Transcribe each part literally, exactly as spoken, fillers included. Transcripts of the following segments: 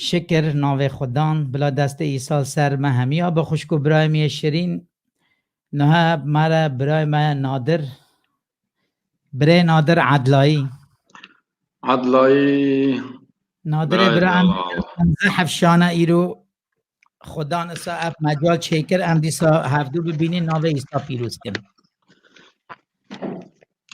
Şikir navê Xudan, bila destê Îsa ser me hemiya bi xwişk û birayê me yê şirîn. Niha me re birayê me Nadir, birê Nadir Edlayî. Edlayî, Nadirê birayê bira em me. Em zehf şana îro Xudan isa ev mecal çêkir, em dîsa hevdû bibînin, navê Îsa pîroz kin.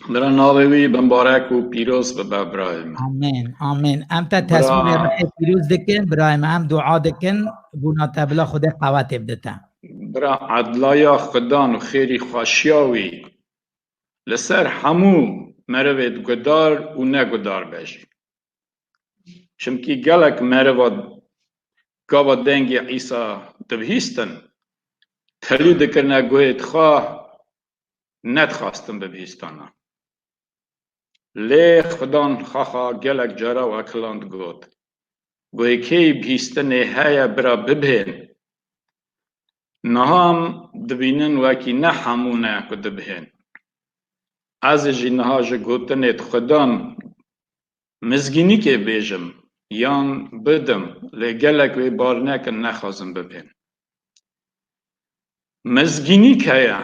Bira navê wî bimbarek û pîroz bibe birayê min. Amên, amên. Em te Bira tesmîmê rihê pîroz dikin, birayê min, em dua dikin, bûna te bila Xwedê qewetê bide te. Bira edlaya Xudan û xêrî xweşiya wî li ser hemû merivê gudar û negudar be jî. Çimkî gelek meriva gava dengê Îsa dibihîstin, telî dikirine guhê xwe, nedixwastin bibihîstana. Lê Xudan xaxa gelek cara wekhilan digot, guhêkê bihîstinê heye bira bibihên. Niha em dibînin wekî ne hemû ne ku dibihên. Ez ê jî niha ji gotinê Xudan mizgînîkê bêjim yan bidim, lê gelek wê bar nekin, nexwazin bibihên. Mizgînîk heye,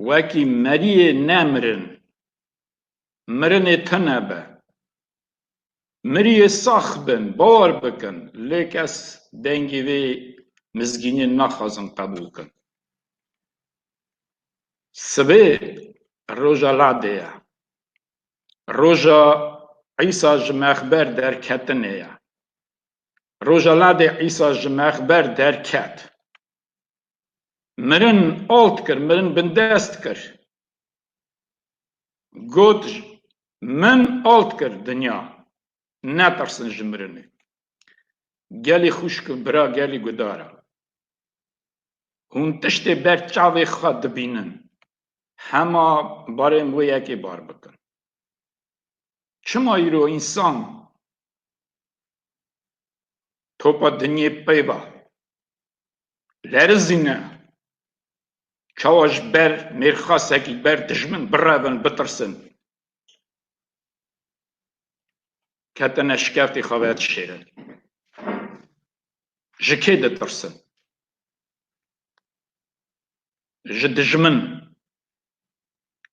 wekî meriyê nemirin, mirinê tune be. Miriyê sax bin, bawer bikin, lê kes dengê vê mizgîniyê naxwazin qebûl kin. Sibê roja Ladê ye. Roja Îsa ji mexber derketinê ye. Roja Ladê Îsa ji mexber derket. Mirin alt kir, mirin bindest kir. Got, min alt kir dinya. Netirsin ji mirinê. Gelî xwişk û bira, gelî gudara. Hûn tiştê ber çavê xwe dibînin. Hema barên wê yekê bar bikin. Çima îro însan topa dinyê pê ba? Lerizîne. Çawa ji ber mêrxasekî, ber dijmin birevin, bitirsin? Ketine şikeftê xwe vedişêrin. Ji kê ditirsin? Ji dijmin.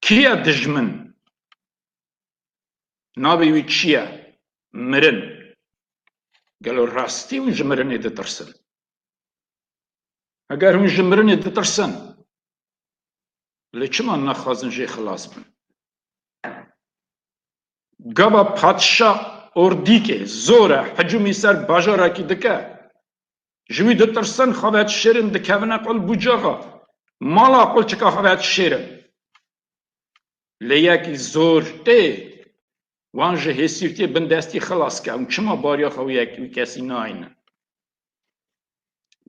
Kî ye dijmin? Navê wî çi ye? Mirin. Gelo rastî hûn ji mirinê ditirsin? Eger hûn ji mirinê ditirsin, lê çima naxwazin jê xilas bin? Gava padşa ordîkê zor e, hicûmî ser bajarekî dike, ji wî ditirsin, xwe vedişêrin, dikevine qul bucaxa, mala qulçika xwe vedişêrin. Lê yekî zor tê, wan ji hêsîrtiyê bindestî xilas ke, hûn çima bariya xwe wî yek-, wî kesî nayînin?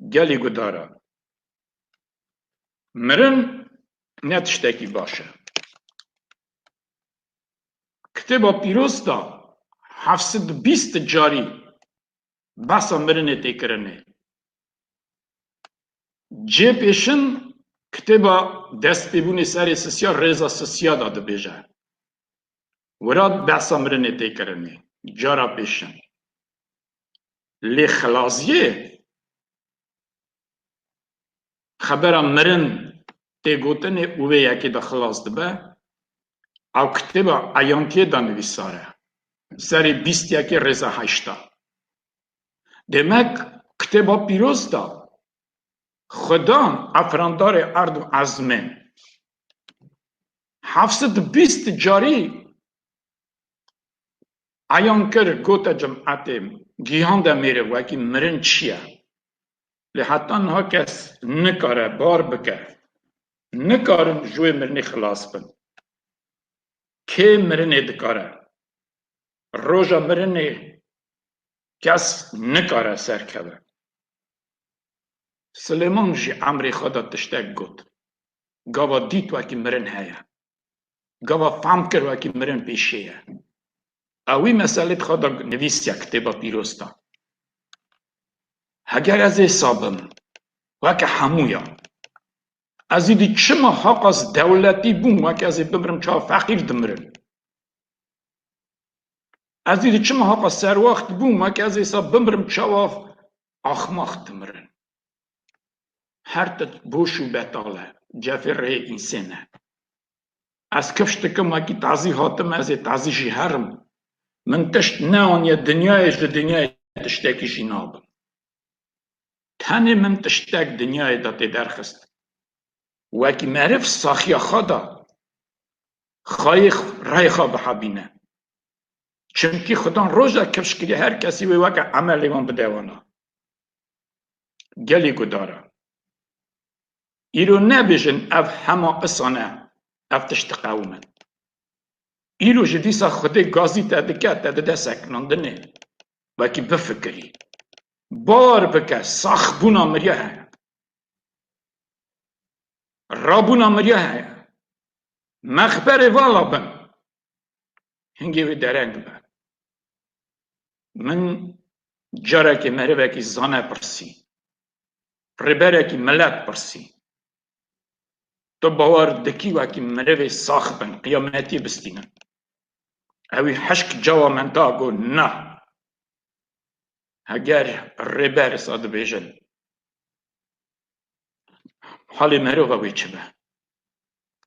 Gelî gudara. Mirin ne tiştekî baş e. Kitêba Pîroz de heft sed û bîst carî behsa mirinê tê kirinê. Cê pêşin kitêba Destpêbûnê serê sisiya, rêza sisiya de dibêje. Wira behsa mirinê tê kirinê. Cara pêşin. Lê xilaziyê xebera mirin tê gotinê û vê yekê de xilas dibe. Ew kitêba Eyankiyê de nivîsar e. Serê bîst yekê rêza heşta. Demek kitêba pîroz de Xudan efrandarê erd û ezmên heft sed û bîst carî eyan kir, gote cimetê, gihande mêrê wekî mirin çi ye? Lê heta niha kes nikare bar bike. Nikarin ji wê mirinê xilas bin. Kê mirinê dikare? Roja mirinê kes nikare serkeve. Silêman jî emrê xwe de tiştek got. Gava dît wekî mirin heye. Gava fehm kir wekî mirin pêşê ye. Ew wî meselê di xwe de nivîsiye kitêba pîroz de. Heger ez ê sa bim, weke hemûya, ez êdî çima haqas dewletî bûm, weke ez ê bimirim, çawa feqîr dimirin? Ez îdî çima haka serwaxt bûm, weke ez êsa bimrim çawa axmax dimirin. Her tişt boş û betal e, cefê rihê însên e. Ez kifş dikim, wekî tazî hatim, ez ê tazî jî herim. Min tişt neaniye dinyayê, ji dinyayê tiştekî jî nabim. Tenê min tiştek dinyayê de tê derxist. Wekî meriv saxiya xwe da, xayê rey xwe bihebîne. Çimkî Xudan roja kifş kiriye her kesî wê weke emelê wan bide wana. Gelî gudara. Îro nebêjin ev hema isan e, ev tişt diqewimin. Îro ji dîsa Xwedê gazî te dike, te dide sekinandinê. Wekî bifikirî. Bawer bike, saxbûna miriya heye. Rabûna miriya heye. Mexberê vala bin. Hingê wê dereng be. Min carekê merivekî zane pirsî. Rêberekî milet pirsî. Tu bawer dikî wekî mirivê sax bin, qiyametî bistînin? Ewî hişk cawa min da got, na. Heger rêber sa dibêjin, halê merova wê çi be?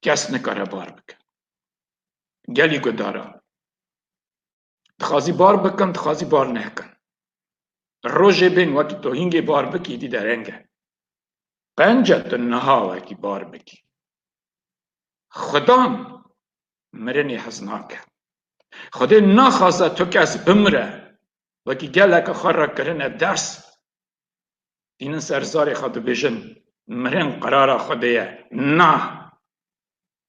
Kes nikare bar bike. Gelî gudara. Dixwazî bar bikin, dixwazî bar nekin. Rojê bên wekî tu hîngê bar bikî, dî dereng e. Qenc e tu niha wekî bar bikî. Xudan mirinê hez nake. Xwedê naxwaze tu kes bimire. Wekî geleke xwe re kirine ders. Tînin ser zarê xwe dibêjin, mirin qirara Xwedê ye. Na!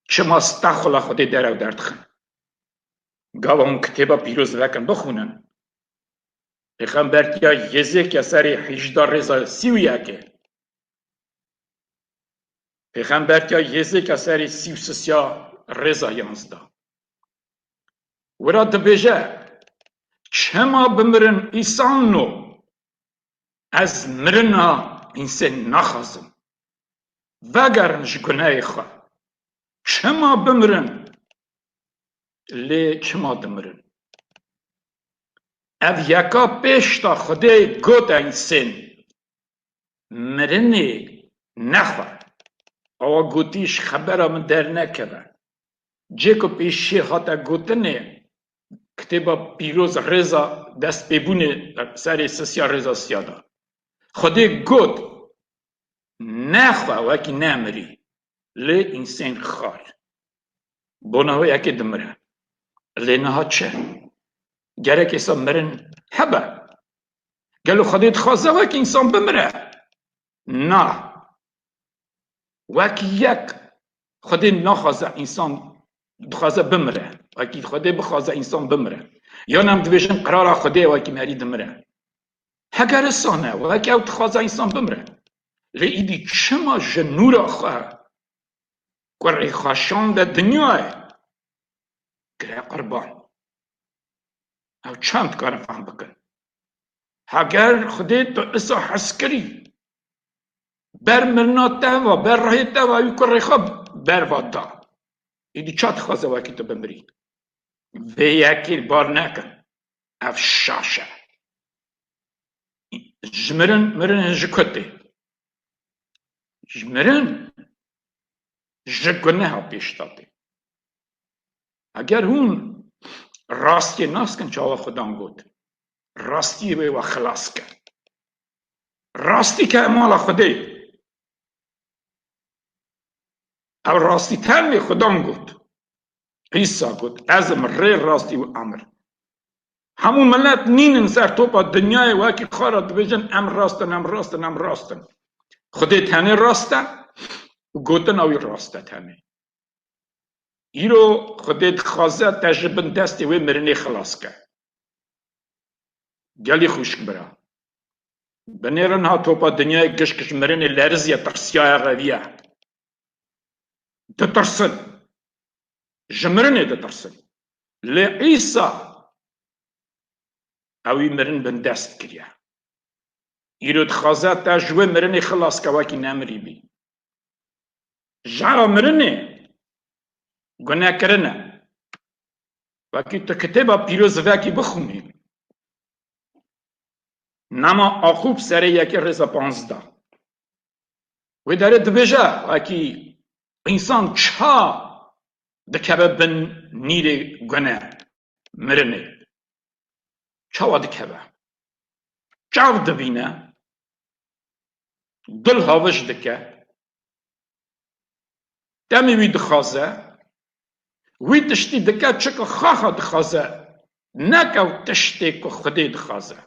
Çima stexula Xwedê derew derdixin? Gava hûn kitêba pîroz vekin, bixwînin. Pêxembertiya Yêzêkiya serê hejda rêza sî û yekê. Pêxembertiya Yêzêkiya serê sî û sisiya rêza yanzda. Wira dibêje, çima bimirin îsanno? Ez mirina însên naxwazim. Vegerin ji gunehê xwe. Çima bimirin? Lê çima dimirin? Ev yeka pêşta Xwedê got însên, mirinê nexwe. Awa gotî ji xebera min dernekeve. Cê ku pêşî hate gotinê, kitêba pîroz rêza destpêbûnê serê sisiya rêza siya da. Xwedê got, nexwe wekî nemirî, lê însên xwar. Bona wê yekê dimire. Lê niha çi? Gerek êsa mirin hebe. Gelo Xwedê dixwaze wek însan bimire? Na. Wek yek Xwedê naxwaze însan dixwaze bimire. Wekî Xwedê bixwaze însan bimire. Yan em dibêjin qirara Xwedê ye wekî merî dimire. Heger isan e, wek ew dixwaze însan bimire. Lê îdî çima ji nûra xwe kurê xwe şande dinyayê? Kire qurban. Ew çend karin fehm bikin. Heger Xwedê tu isa hez kirî, ber mirina te va, ber rihê te va, wî kurê xwe berva da. Îdî ça dixwaze wekî tu bimirî? Vê yekê bar nekin. Ev şaş e. Ji mirin, mirin ji ku tê? Ji mirin, ji guneha pêş de tê. Eger hûn rastiyê nas kin çawa Xudan got, rastiyê wê we xilas ke. Rastî ke mala Xwedê. Ew rastî tenê Xudan got. Îsa got, ez im rê, rastî û emir. Hemû milet nînin ser topa dinyayê wekî xwe re dibêjin, em rast in, em rast in, em rast in. Xwedê tenê rast e û gotina wî rast e tenê. Îro Xwedê dixwaze te ji bin destê wê mirinê xilas ke. Gelî xwişk bira. Binêrin ha topa dinyayê gişk ji mirinê leriziye, tirsiyaye, reviye. Ditirsin. Ji mirinê ditirsin. Lê Îsa ewî mirin bindest kiriye. Îro dixwaze te ji wê mirinê xilas ke wekî nemirî bî. Jara mirinê gunekirin e. Wekî tu kitêba pîroz vekî bixwînî. Nama Aqûb serê yekê rêza panzdeh. Wê derê dibêje, wekî însan ça dikeve bin nîrê gune, mirinê. Çawa dikeve? Çav dibîne, dil havij dike, demê wî dixwaze, wî tiştî dike, çika xaxa dixwaze, neke ew tiştê ku Xwedê dixwaze.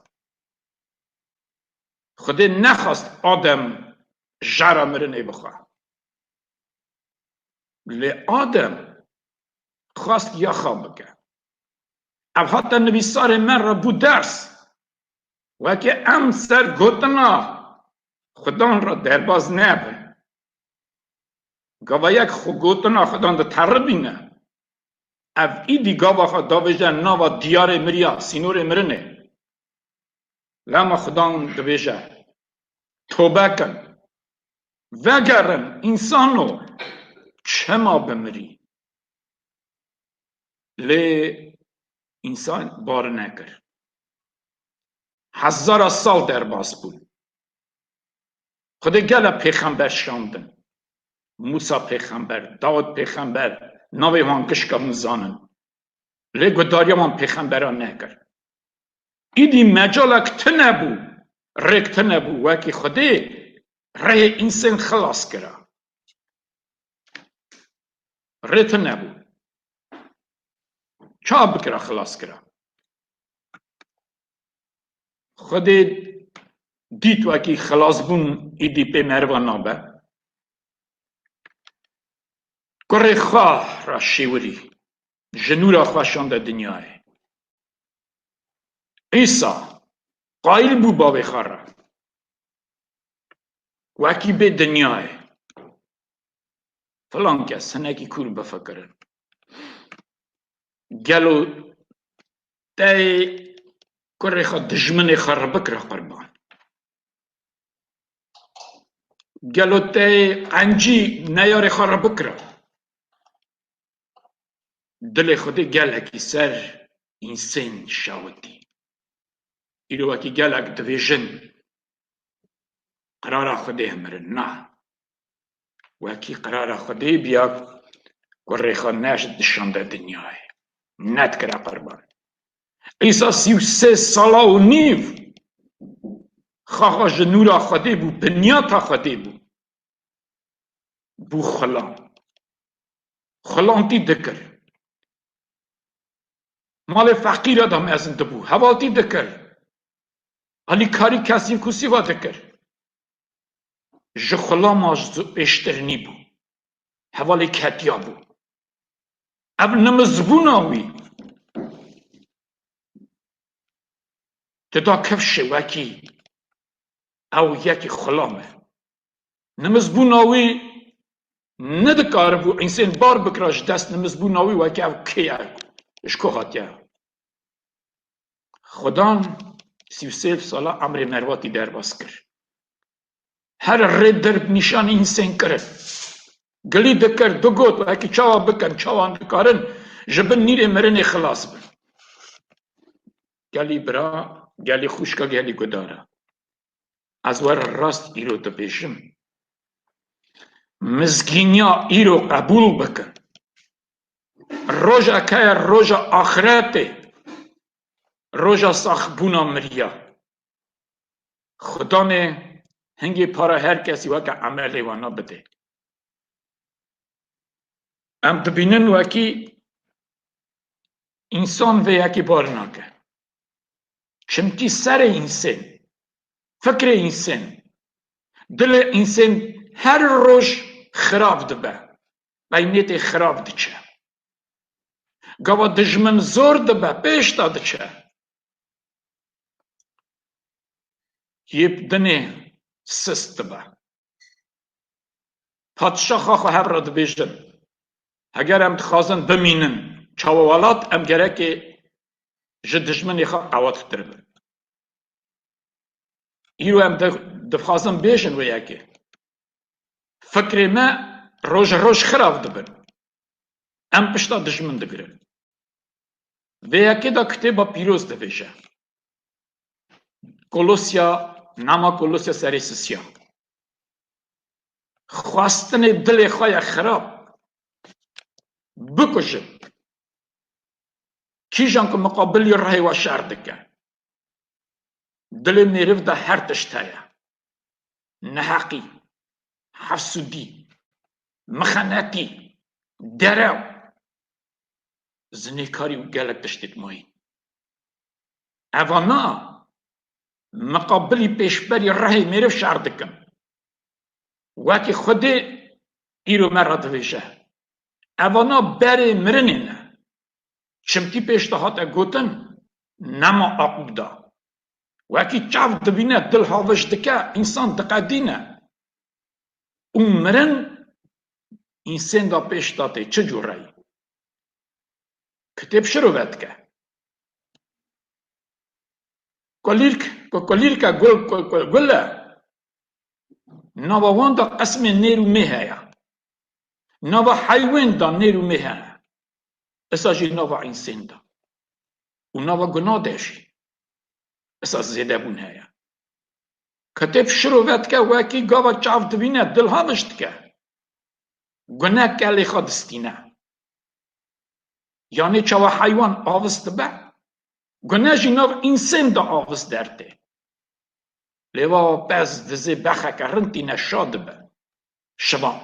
Xwedê nexwest Adem jara mirinê bixwe. Lê Adem xwest ya xwe bike. Ev hate nivîsarê me re bû ders. Wekî em ser gotina Xudan re derbaz nebin. Gava yek xwe gotina Xudan diteribîne, ev îdî gava xwe davêje nava diyarê miriya, sînorê mirinê. Lema Xudan dibêje, tobe kin, vegerin însano, çima bimirî? Lê însan bar nekir. Hezara sal derbas bûn. Xwedê gela pêxember şandin. Mûsa pêxember, Dawid pêxember, navê wan gişka hûn zanin. Lê gudariya wan pêxemberan nekir. Îdî mecalek tune bû, rêk tune bû, wekî Xwedê rêyê însên xilas kira. Rê tune bû. Ça bikira xilas kira? Xwedê dît wekî xilasbûn îdî pê meriva nabe. Kurê xwe re şêwirî, ji nûra xwe şande dinyayê. Îsa qayîl bû bavê xwe re. Wekî bê dinyayê. Filan kes, hinekî kûr bifikirin. Gelo te kurê xwe dijminê xwe re bikira qurban? Gelo te qencî neyarê xwe re bikira? Dilê Xwedê gelekî ser însên şewitî. Îro wekî gelek dibêjin, qirara Xwedê hemirin. Na. Wekî qirara Xwedê biya, kurê xwe ne dişande dinyayê. Nedikira qurban. Îsa sî û sê sala û nîv xaxa ji nûra Xwedê bû, binyata Xwedê bû. Bû xulam. Xulantî dikir. Malê feqîra da mezin dibû. Hevaltî dikir. Alîkarî kesî kusîva dikir. Ji xulama ji pêştir nîbû. Hevalê ketiya bû. Ev nimizbûna wî dida kifşê wekî ew yekî xulam e. Nimizbûna wî nedikaribû însên bar bikira ji dest nimizbûna wî wekî ev kê ye, ji ku hatiye. Xudan sî û sê sala emrê mervatî derbas kir. Her rê dirb nîşanî însên kirin. Gilî dikir, digot, wekî çawa bikin, çawan dikarin ji bin nîrê mirinê xilas bin. Gelî bira, gelî xwişka, gelî gudara. Ez we re rast îro dibêjim. Mizgîniya îro qebûl bikin. Rojek heye, roja axretê, roja saxbûna miriya. Xudanê hingê para her kesî weke emelê wana bidê. Em dibînin wekî însan vê yekê bar nake. Çimkî serê însên, fikrê însên, dilê însên her roj xirab dibe. Beynêtê xirab diçe. Gava dijmin zor dibe, pêş de diçe. Yê dinê sist dibe. Padşaxa xwe hev re dibêjin, heger em dixwazin bimînin çawa welat, em gerekê ji dijminê xwe qewattir bin. Îro em di-, dixwazin bêjin wê yekê. Fikrê me roj roj xirab dibin. Em pişta dijmin digirin. Vê yekê de kitêba pîroz dibêje. Kolosya, nama Kolosya serê sisiya. Xwestinê dilê xwe ye xirab. Bikujin. Kîjan ku miqabilî rihê we şer dike. Dilê mêriv de her tişt heye. Neheqî, hefsûdî, mixenetî, derew, zinêkarî û gelek tiştê dimayîn. Evana miqabilî pêşberî rihê mêriv şer dikin. Wekî Xwedê îro me re divêje, evana berê mirinê ne. Çimkî pêş de hate gotin, nema aqûb de. Wekî çav dibîne, dil haviş dike, însan diqedîne. Û mirin însên de pêş de tê çi cûre ye? Kitêb şirove dike. Kolîrk, ko-, kolîrka gul, ko-, ko-, gul e. Nava wan de qismê nêr û mê heye. Nava heywên de nêr û mê heye. Isa jî nava însên de. Û nava guna de jî. Isa zêdebûn heye. Kitêb şirove dike, wekî gava çav dibîne, dil haviş dike. Gune kelê xwe distîne. Yanî çawa heywan avis dibe, gune jî nav însên de avis dertê. Lê wa pez dizê bexeke rind tîne şa dibe. Şivan.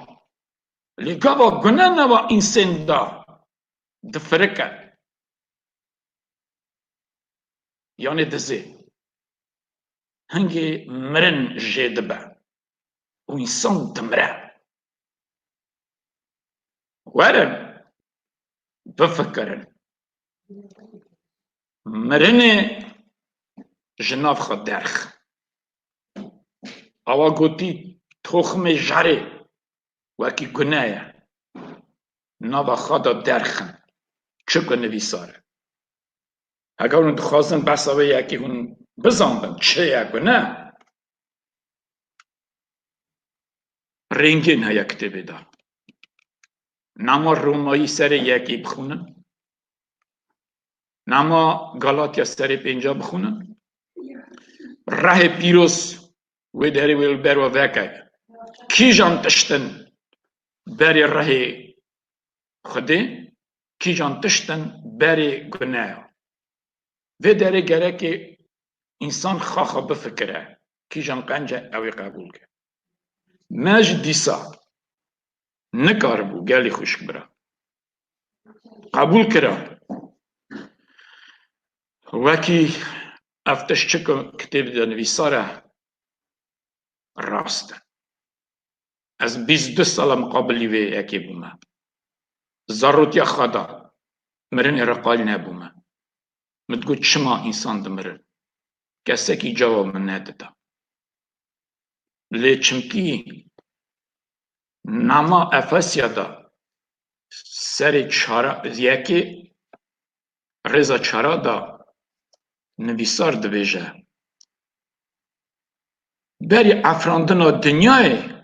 Lê gava gune nava însên de difirike. Yanî dizê. Hingê mirin jê dibe. Û însan dimire. Werin, bifikirin. Mirinê ji nav xwe derxin. Awa gotî, toximê jerê wekî gune ye. Nava xwe de derxin. Çi ku nivîsar e. Heger hûn dixwazin behsa vê yekê hûn bizanbin, çi ye gune? Rêngên heye kitêbê de. Nama Romayî serê yekê bixwînin. Nama Galatya serê pênca bixwînin. Rehê pîroz wê derê wê li ber we veke. Kîjan tiştin berê rehê Xwedê, kîjan tiştin berê guneya. Vê derê gerekê însan xaxa bifikire, kîjan qenc e ew ê qebûl ke. Me ji dîsa nikaribû gelî xwişk bira. Qebûl kira. Wekî ev tişt çi ku kitêb de nivîsar e, rast e. Ez bîst du sala miqabilî vê yekê bûme. Zarotiya xwe da, mirinê re qayîl nebûme. Min digot, çima însan dimirin? Kesekî cewab min nedida. Lê çimkî nama Efesya de serê çara, yekê rêza çara de nivîsar dibêje, berî efrandina dinyayê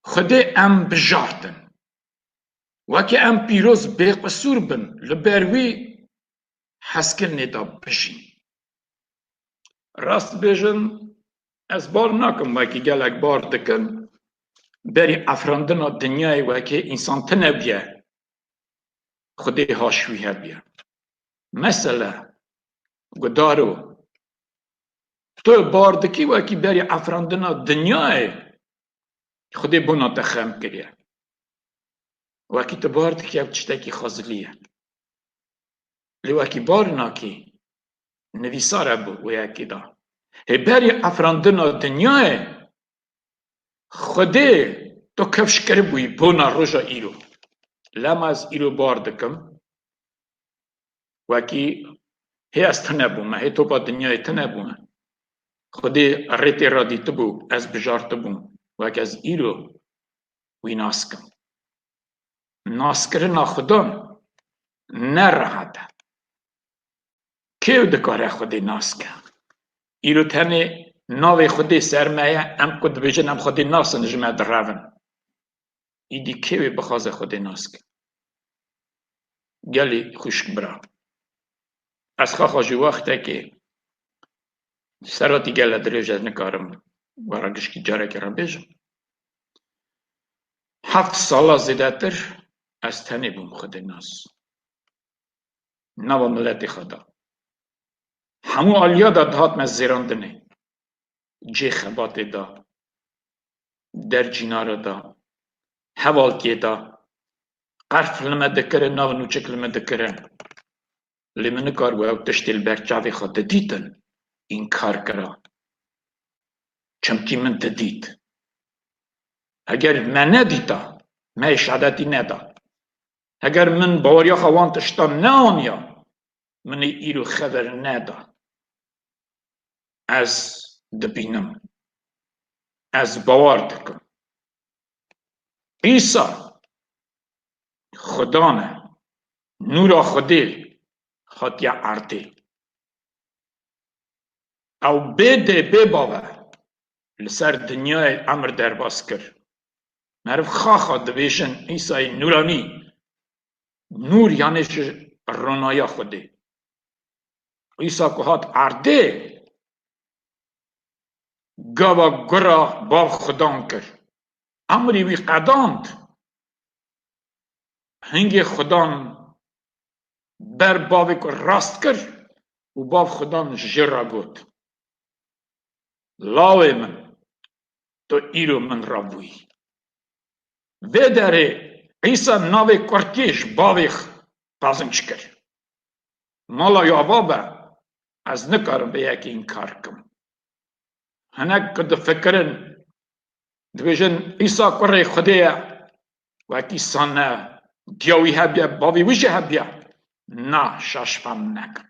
Xwedê em bijartin. Weke em pîroz bêqisûr bin, li ber wî hezkirinê de bijîn. Rast bêjin, ez bar nakim, wekî gelek bar dikin, berî efrandina dinyayê wekî însan tune bûye, Xwedê haş wî hebûye. Mesele, gudaro, tu bar dikî wekî berî efrandina dinyayê Xwedê bona te xem kiriye. Wekî tu bar dikî ev tiştekî xwezilî ye. Lê wekî bar nakî, nivîsar hebû wê yekê de. Hê berî efrandina dinyayê Xwedê tu kifş kiribûyî bona roja îro. Lema ez îro bar dikim. Wekî hê ez tune bûme, hê topa dinyayê tune bûme. Xwedê rê tê re dîtibû, ez bijartibûm, wek ez îro wî nas kim. Naskirina Xudan ne rehet e. Kê dikare Xwedê nas ke? Îro tenê navê Xwedê ser me ye, em ku dibêjin em Xwedê nasin ji me direvin. Îdî kê wê bixwaze Xwedê nas ke? Gelî xwişk bira. Ez xaxa ji wextekê seratî gele dirêj ez nikarim we re gişkî carekê re bêjim. Heft sala zêdetir ez tenê bûm Xwedê nas. Nava miletê xwe da. Hemû aliya da dihat me zêrandinê. Cê xebatê da. Der cînara da. Hevalkê da. Qerf li me dikirin, nav nûçik li me dikirin. Lê min nikar bû ew tiştê li ber çavê xwe didîtin, înkar kira. Çimkî min didît. Heger me nedîta, me ê şehadetî neda. Heger min baweriya xwe wan tiştan neaniya, min ê îro xeber neda. Ez dibînim. Ez bawer dikim. Îsa Xudan e. Nûra Xwedê hatiye erdê. Ew bê dê bê bav e. Li ser dinyayê emir derbas kir. Meriv xaxa dibêjin Îsayê nûranî. Nûr yanê ji ronaya Xwedê. Îsa ku hat erdê, gava gura bav Xudan kir. Emrî wî qedand. Hingê Xudan ber bavê ku rast kir û bav Xudan ji jê re got, Lawê min, tu îro min re bûyî. Vê derê Îsa navê kurkê ji bavê xwe qazinc kir. Mala ya va be, ez nikarim vê yekê înkar kim. Hinek ku difikirin, dibêjin Îsa kurê Xwedê ye, wekî sane, diya wî hebiye, bavê wî jî hebiye. Na, şaş fam nekin.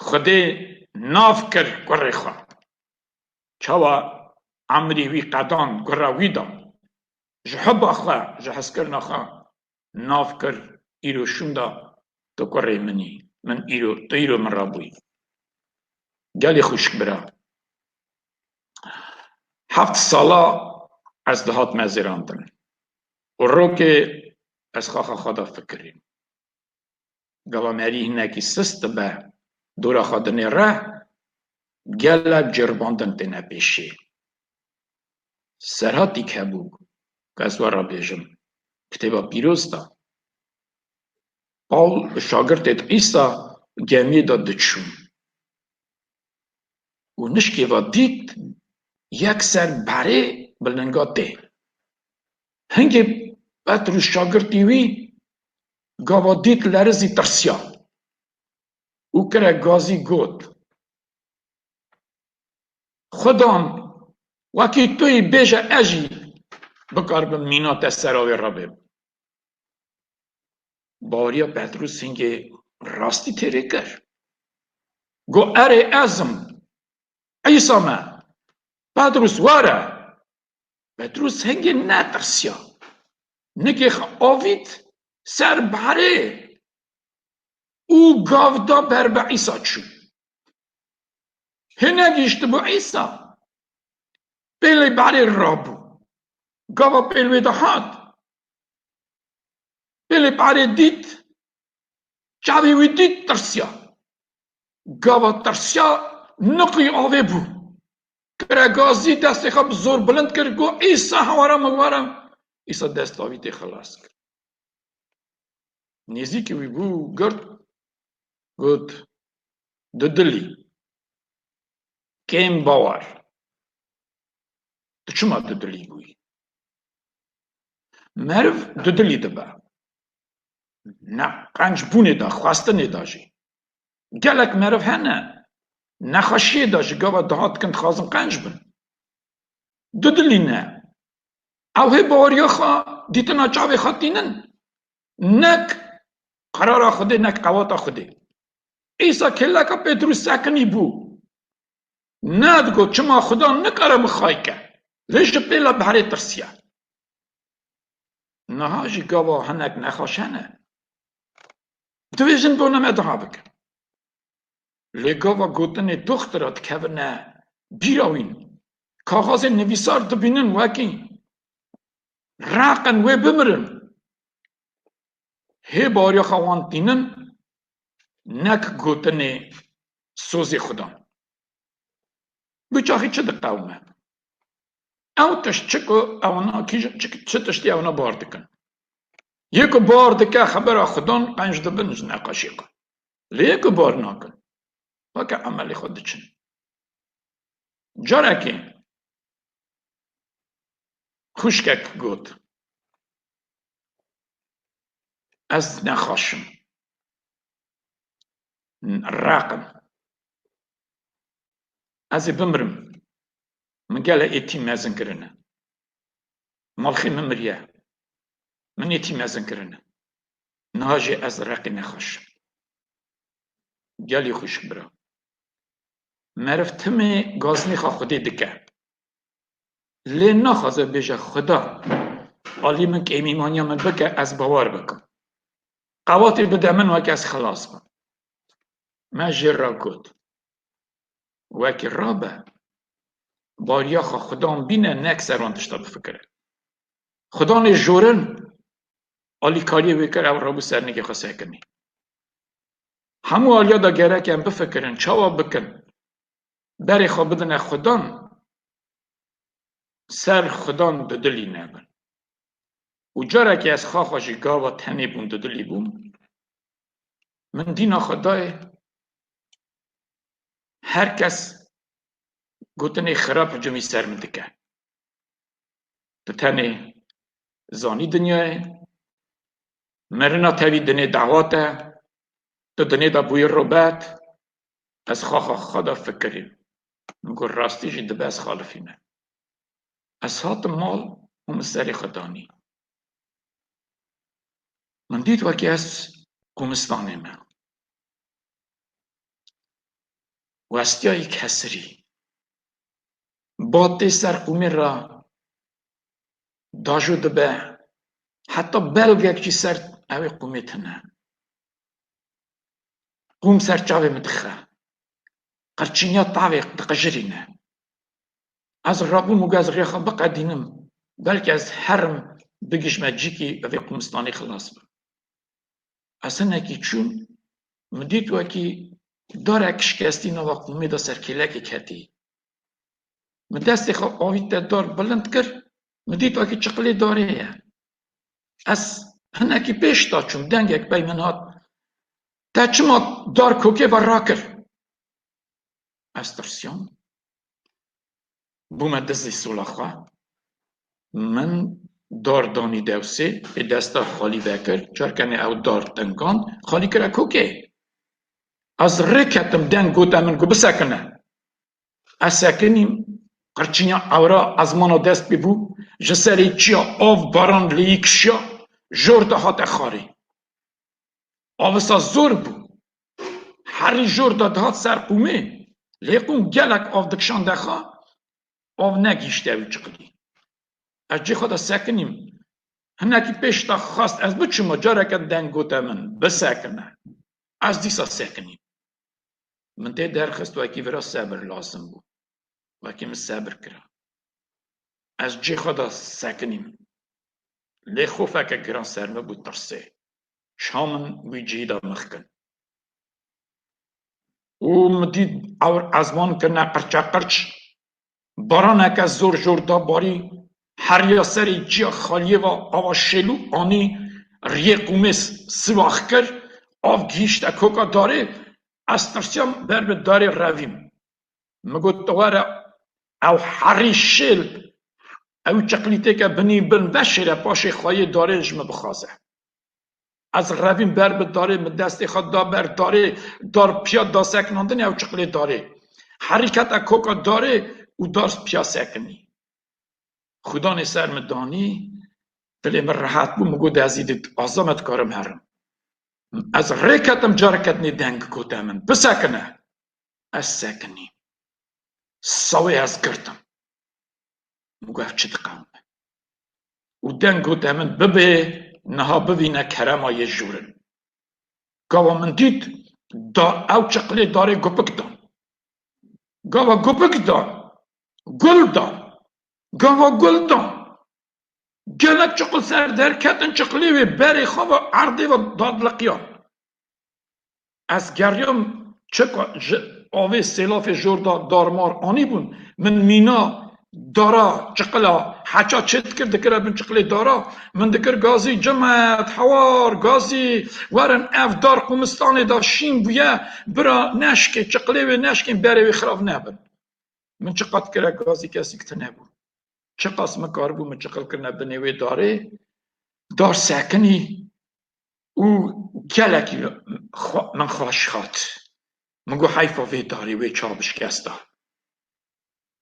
Xwedê nav kir kurê xwe. Çawa emrî wî qedan, gura wî da. Ji hubba xwe, ji hezkirina xwe nav kir, îro şûnda tu kurê min î. Min îro, tu îro min re bûyî. Gelî xwişk bira. Heft sala ez dihat me zêrandin. Û rokê ez xaxa xwe de fikirîm. Gava merî hinekî sist dibe, dora xwe dinêre, gelek ceribandin têne pêşê. Serhatîk hebû, ku ez we re bêjim, kitêba pîroz de. Pawl şagirtê di Îsa gemiyê de diçûn. Û nişkê ve dît yek ser berê bi linga tê. Hingê Petrûs şagirtî wî gava dît lerizî tirsiya û kire gazî got, Xudan, wekî tu yî bêje ez jî bikaribim mîna te sera wê re bêm. Baweriya Petrûs hingê rastî têrê kir. Got, Erê ez im. Îsa me. Petrûs were. Petrûs hingê netirsiya. Nikê xwe avît ser berê û gav da ber bi Îsa çû. Hê negihiştibû Îsa. Pêlê berê rabû. Gava pêl wê de hat. Pêlê berê dît. Çavê wî dît tirsiya. Gava tirsiya niqî avê bû. Kire gazî destê xwe bi zor bilind kir, got, Îsa hewara min were. Îsa dest avî tê xilas kir. Nêzîkî wî bû, girt, got, Dudilî, kêm bawer. Tu çima dudilî bûyî? Meriv dudilî dibe. Ne qencbûnê de, xwestinê de jî. Gelek meriv hene, nexweşiyê de ji gava dihat kin dixwazin qenc bin. Dudilî ne. Ew hê baweriya xwe, dîtina çavê xwe tînin. Nek qerara Xwedê, nek qewata Xwedê. Îsa kêleka Petrûs sekinî bû. Nedigot, çima Xudan nikare mixayke? Lê ji pêla berê tirsiye. Niha jî gava hinek nexweş hene. Divêjin bona me daha bikin. Lê gava gotinê doxtira dikevine bîra wîn. Kaxazên nivîsar dibînin wekî reqin wê bimirin. Hê bariya xwe wan tînin, nek gotinê sozê Xudan. Bi çaxî çi diqewime? Ew tişt çi ku ewna kî-, çi, çi tiştî ewna bar dikin? Yê ku bar dike xebera Xudan, qenc dibin ji neqaşê xwe. Lê yê ku bar nakin, weke emelê xwe diçin. Carekê xwişkek got, "Ez nexweş im. Req im. Ez ê bimirim. Min gelek êtîm mezin kirine. Malxê min miriye. Min êtîm mezin kirine. Niha jî ez reqê nexweş im." Gelî xwişk bira. Meriv timê gaznîxa Xwedê dike. Lê naxwaze bêje, "Xuda, alî min kêmîmaniya min bike, ez bawer bikim. Qewatê bide min weke ez xilas bim." Me jê re got, "Wekî rabe, bariya xwe Xudan bîne, nek ser wan tişta bifikire." Xudanê jorin alîkariyê wê kir, ew rabû ser nigê xwe sekinî. Hemû aliya da gerek em bifikirin, çawa bikin? Berê xwe bidine Xudan, ser Xudan dudilî nebin. Û carekê ez xaxa jî gava tenê bûm, dudilî bûm. Min dîna xwe dayê, her kes gotinê xirab hicûmî ser min dike. Tu tenê zanî dinyayê, mirina tevî dinê dawat e, tu dinê de bûyî robet, ez xaxa xwe de fikirîm. Min got, rastî jî dibe ez xalifîme. Ez hatim mal û min serê xwe danî. Min dît wekî ez qûmistanê me. Westiyayî kesirî. Ba tê ser qûmê re dajo dibe. Heta belgek jî ser ew ê qûmê tune. Qûm ser çavê min dixe. Qirçîniya tavê diqijirîne. Ez rabûm û ez rêxa biqedînim. Belkî ez herim bigihîjme cîkî vê qûmistanê xilas bim. Ez hinekî çûm, min dît wekî darek şikestî nava qûmê de ser kêlekê ketî. Min destê xwe avîte dar bilind kir, min dît wekî çiqilê darê ye. Ez hinekî pêş de çûm, dengek pey min hat, "Te çima dar kokê ve rakir?" Ez tirsiyam. Bûme dizî sola xwe. Min dar danî dewsê, ê desta xalî vekir. Çarkenê ew dar tengan, xalî kire kokê. Ez rê ketim, deng gote min ku bisekine. Ez sekinîm, qirçîniya ewra ezmana dest pê bû, ji serê çiya av baran lêyî kişiya, jor de hate xwarê. Avisa zor bû. Herî jor de dihat ser qûmê, lê qûm gelek av dikişande xwe, av negihîşte wî çiqilî. Ez cê xwe de sekinîm. Hinekî pêş de xwest ez biçûma, careke deng gote min, "Bisekine." Ez dîsa sekinîm. Min tê derxist, wekî vira sebir lazim bû. Wekî min sebir kira. Ez cê xwe de sekinîm. Lê xofeke giran ser min bû, tirsê. Ça min wî cihî de mix kin. Û min dît ewr ezman kirine qirçeqirç. Baraneke zor jor da barî, heriya serê ciya xaliyê ve ava şêlû anî riyê qûmê s-, siwax kir, av gihîşte koka darê, ez tirsiyam ber bi darê revîm. Min got, "Tu were ew herî şêl, ew çiqlîtêke binî bin veşêre paşê xweyê darê ji min bixwaze." Ez revîm ber bi darê, min destê xwe da ber darê, dar piya da sekinandinê ew çiqilê darê. Herî kete koka darê û dar piya sekinî. Xudanê ser min danî, dilê min rehet bû, min got, "Ez îdî aza me dikarim herim." Ez rê ketim, careke dinê deng gote min, "Bisekine." Ez sekinîm. Sawê ez girtim. Min got, "Ev çi diqewime?" Û deng gote min, "Bibê, niha bivîne kerema yê jûrin." Gava min dît, da ew çiqilê darê gupik dan. Gava gupik dan. Gul dan. Gava gul dan. Gelek çiqil ser derketin, çiqilê wê berê xwe ve erdê ve dadliqiyan. Ez geriyam çika ji avê sêlafê jor da darmar anîbûn. Min mîna dara çiqila heça çêdikir, dikire bin çiqilê dara. Min dikir gazî, cimet, hewar, gazî, werin ev dar qumistanê da şîn bûye, bira neşkê, çiqilê wê neşkên berê wê xirav nebin. Min çiqas kire gazî kesîk tune bû. Çiqas min karibû min çiqil kirine binê wê darê, dar sekinî û gelekî xwe-, min xweş hat. Min got, "Heyfa vê darê, wê ça bişkesta."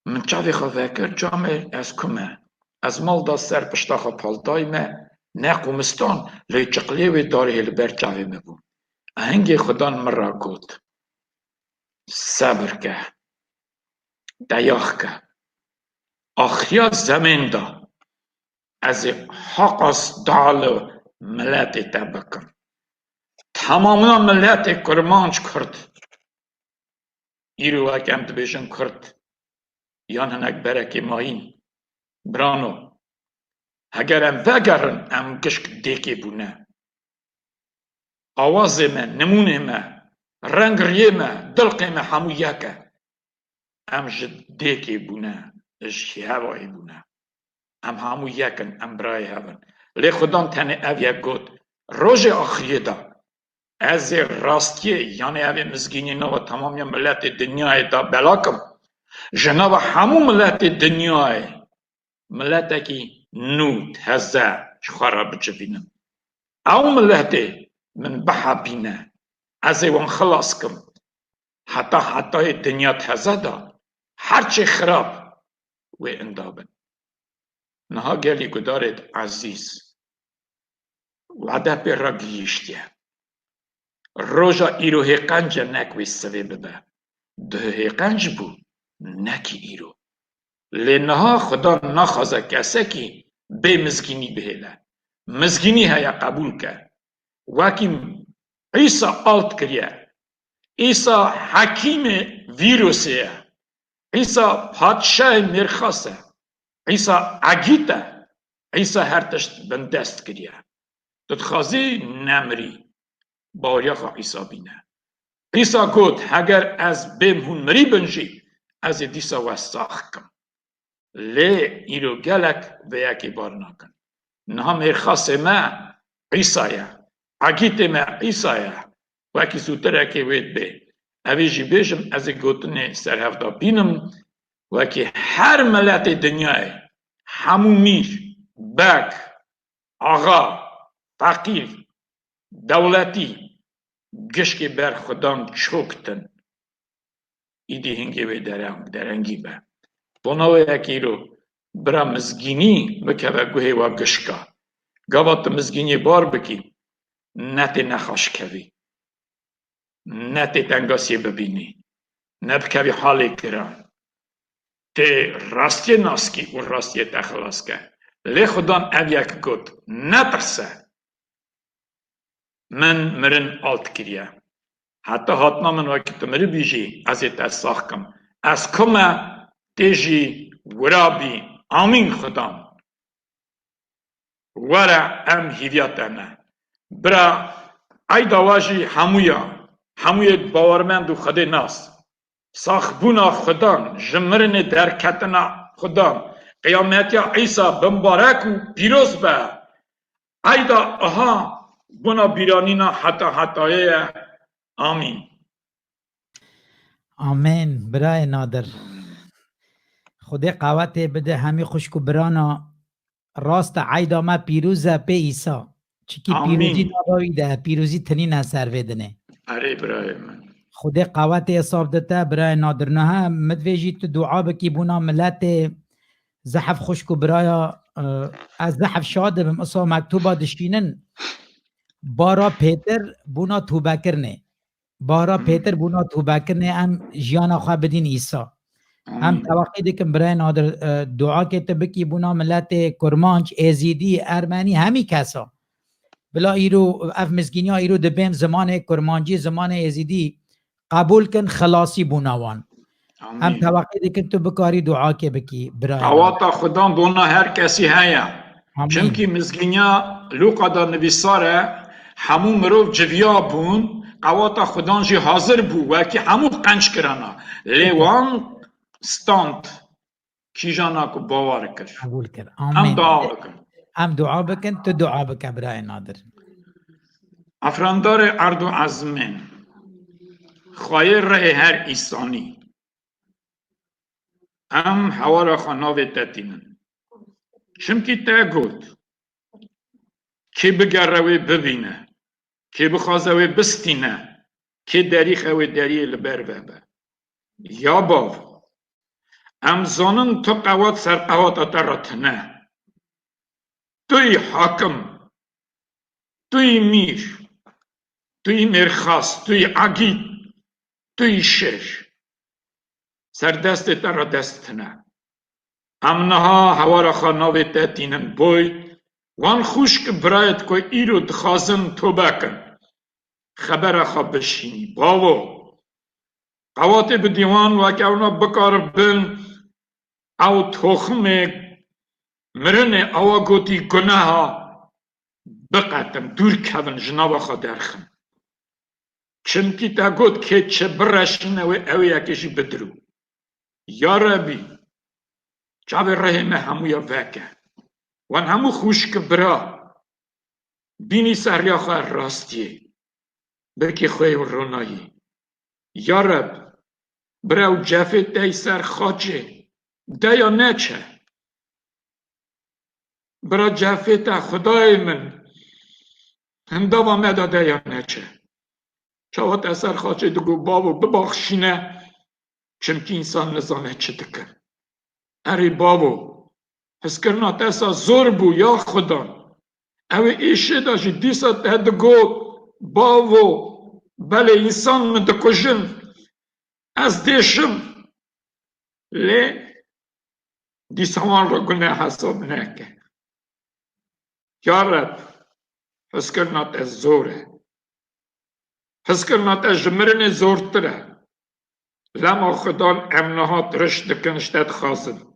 Min çavê xwe vekir, camê ez ku me. Ez mal da ser pişta xwe paltayî me, ne qumistan, lê çiqilê wê darê li ber çavê me bû. Hingê Xudan min ra got, "Sebir ke, deyax ke. Axiya zemên de ez ê heqas dua li miletê te bikim. Temamiya miletê Kurmanc Kurd, îro wek em dibêjin Kurd, yan hinek berekê mayîn, birano, heger em vegerin, em gişk dêkê bûne. Awazê me, nimûnê me, reng riyê me, dilqê me hemû yek e. Em ji dêkê bûne, ji hevayê bûne. Em hemû yek in, em birayê hev in." Lê Xudan tenê ev yek got, "Rojê axiriyê de ez ê rastiyê, yanê ev ê mizgînî nava temamiya miletê dinyayê da bela kim. Ji nava hemû miletê dinyayê miletekî nû, teze ji xwe re bicivînim. Ew miletê min bihepîne, ez ê wan xilas kim. Heta hetayê dinya teze de her çê xirab wê inda bin." Niha gelî gudarêt ezîz, wade pê re gihîştiye. Roja îro hê qenc e, nek wê sivê bibe. Duh hê qenc bû, nekî îro. Lê niha Xudan naxwaze kesekî bê mizgînî bihêle. Mizgînî heye, qebûl ke. Wekî Îsa alt kiriye. Îsa hekîmê vîrusê ye. Îsa padşahê mêrxas e. Îsa egît e. Îsa her tişt bindest kiriye. Tu dixwazî nemirî, baweriya xwe Îsa bîne. Îsa got, "Heger ez bêm hûn mirî bin jî, ez ê dîsa we sax kim." Lê îro gelek vê yekê bar nakin. Niha mêrxasê me Îsa ye. Egîtê me Îsa ye. Wekî zûtirekê wê dibê. Evê jî bêjim, ez ê gotinê ser hev de bînim. Wekî her miletê dinyayê, hemû mîr, beg, axa, feqîr, dewletî, gişkê ber Xudan çok tin. Îdî hingê wê dereng-, derengî be. Bona wê yekê îro bira mizgînî bikeve guhê we gişka. Gava tu mizgîniyê bar bikî, ne tê nexweş kevî. Ne tê tengasiyê bibînî. Ne bikevî halê giran. Tê rastiyê nas kî û rastiyê te xilas ke. Lê Xudan ev yek got, "Netirse. Min mirin alt kiriye. Heta hatina min wekî tu miribî jî ez ê te sax kim." Ez ku me, tê jî wira bî. Amîn Xudan. Were em hîviya te ne. Bira, eyda we jî hemûya, hemûyê bawermend û Xwedê nas. Saxbûna Xudan, ji mirinê derketina Xudan, qiyametiya Îsa bimbarek û pîroz be. Eyda aha bûna bîranîna heta hetayê ye. Amîn. Amên. Birayê Nadir. Xwedê qawetê bide hemî xwişk û birana. Rast e, eyda me pîroz e pê Îsa. Çikî Amîn. Pîrozî nava wî de, pîrozî tinîne ser vê dinê. Erê birayê min. Xwedê qawetê hesab dite, birayê Nadir. Niha min divê jî tu dua bikî bona miletê, zehf xwişk û biraya, e, ez zehf şa dibim. Îsa mektuba dişînin, bara pêtir bona tûbekirinê. Bara Hmm. pêtir bona tûbekirinê em jiyana xwe bidîn Îsa. Em Amîn. Teweqî dikin birayê Nadir, e, duakê tu bikî bona miletê Kurmanc, Êzîdî, Ermenî, hemî kesa. Bila îro, ev mizgîniya îro dibêm zimanê Kurmancî, zimanê Êzîdî qebûl kin, xilasî bona wan. Em Amîn. Teweqî dikin tu bikarî duakê bikî, birayê Nadir. Qaweta Xudan bona her kesî heye. Amîn. Çimkî mizgîniya Lûqa de nivîsar e, hemû mirov civiya bûn, qewata Xudan jî hazir bû, wekî hemû qenc kirana. Lê wan stand, kîjana ku bawer kir. Qebûl kir. Em Amîn. Dua bikin. Em dua bikin, tu dua bike birayê Nadir. Efrandarê erd û ezmên, xwayê rehê her îsanî. Em hewara xwe navê te tînin. Çimkî te got, kê bigere wê bibîne, kê bixwaze wê bistîne, kê derîxe wê deriyê li ber vebe. Ya bav, em zanin tu qewat ser qewata te re tune. Tu yî hakim, tu yî mîr, tu yî mêrxas, tu yî egîd, tu yî şêr. Ser destê te re dest tune. Em niha hewara xwe navê te tînin boy, wan xwişk birayet ku îro dixwazin tobe kin, xebera xwe bişînî. Bavo, qewatê bidî wan weke ewna bikaribin ew toximê mirinê ewa gotî guneha biqetin, dûr kevin, ji nava xwe derxin. Çimkî te got, kê çi bireşîne wê, ew ê yekê jî bidirû. Ya Rebî, çavê rehê me hemûya veke. Wan hemû xwişk bira bînî ser riya xwe rastiyê. Bikî xwê û ronayî. Ya Reb, bira ew cefê tey ser xaçê, de ya neçe. Bira cefê te, Xwedayê min, hindava me de de ya neçe. Çawa te ser xaçê digot, bavo, bibaxşîne, çimkî însan nizane çi dike. Erê bavo, hizkirina te sa zor bû, ya Xudan. Ew ê êşê de jî dîsa te digot, bavo, belê însan min dikujin, ez dêşim. Lê dîsa wan re gune hesab neke. Ya Reb, hizkirina te zor e. Hizkirina te ji mirinê zortir e. Lema Xudan em niha tiriş dikin, ji te dixwazin.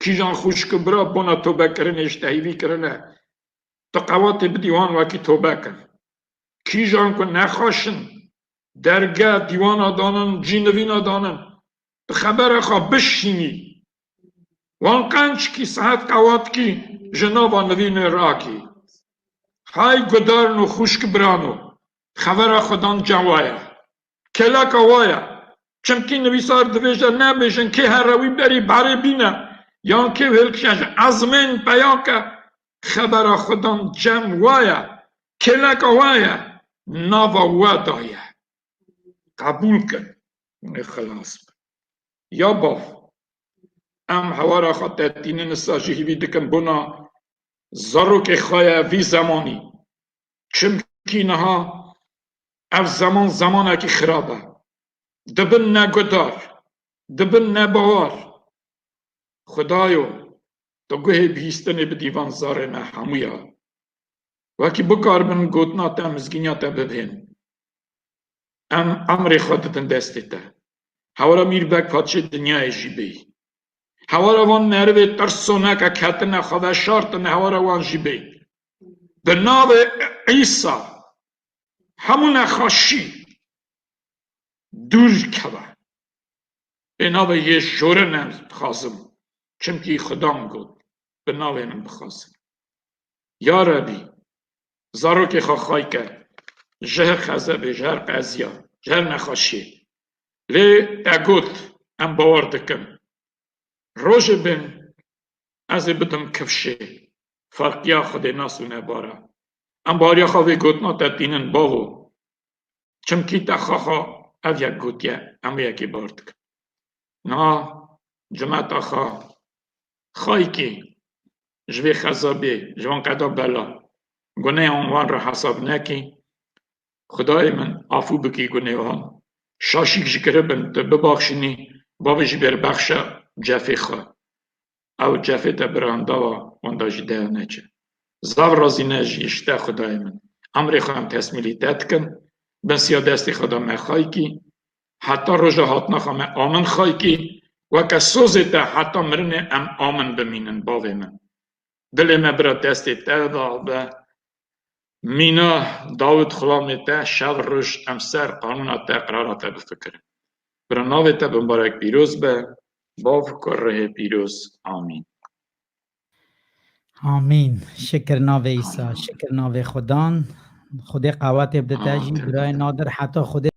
Kîjan xwişk û bira bona tobekirinê ji te hîvî kirine, tu qewatê bidî wan wekî tobe kin. Kîjan ku nexweş in, derge, dîwana danin, cînivîna danin, tu xebera xwe bişînî. Wan qenc kî, saet qewat kî, ji nava nivînê rakî. Hay gudarno, xwişk birano, xebera Xudan cem wa ye. Kêleka wa ye. Çimkî nivîsar dibêje, nebêjin kê here wî berî berê bîne, yan kê hêlkişe ji ezmên peyake, xebera Xudan cem wa ye. Kêleka wa ye, nava we da ye. Qebûl kin, hûn ê xilas bin. Ya bav, em hewara xwe te tînin, nisa jî hîvî dikin bona zarokê xwe ye vî zemanî. Çimkî niha ev zeman zemanekî xirab e. Dibin negudar, dibin nebawer. Xudayo, tu guhê bihîstinê bidî van zarê me hemûya. Wekî bikaribin gotina te, mizgîniya te bibihên. Em emrê xwe didin destê te. Hewara Mîr Beg Padşê dinyayê jî bêyî. Hewara van merivê tirsoneke ketine xwe veşartine, hewara wan jî bêyî. Bi navê Îsa hemû nexweşî dûr keve. Ê navê yê jorin em dixwazim. Çimkî Xudan got, bi navê min bixwazin. Ya Rebî, zarokê xwe xay ke ji her xezebê, ji her qeziya, ji her nexweşiyê. Lê te got, em bawer dikin. Rojê bin ez ê bidim kifşê. Ferqiya Xwedê nas û nebara. Em bariya xwe vê gotina te tînin, bavo. Çimkî te xwe xwe ev yek gotiye, em vê yekê bar dikin. Niha cimeta xwe xayikî ji vê xezabê, ji van qeda bela, guneyan wan re hesab nekî. Xwedayê min, afû bikî gunê wan. Şaşîk ji kiribin, tu bibaxşînî, bavê jî bêrbexşe cefê xwe. Ew cefê te biranda wa, wenda jî deya neçe. Zav razî ne jî ji te Xwedayê min. Emrê xwe em tesmîlî te dikin, bin siya destê xwe de me xayikî, heta roja hatina xwe me amin xayikî, weke sozê te heta mirinê em amin bimînin, bavê min. Dilê me bira destê te de be. Mîna Dawid xulamê te şev roj em ser qanûna te, qirara te bifikirin. Bira navê te bi mibarek pîroz be. Bav, Kurê pîroz. Amîn. Amîn. Şikir navê Îsa, şikir navê Xudan. Xwedê qawetê bide te jî, birayê Nadir, heta Xwedê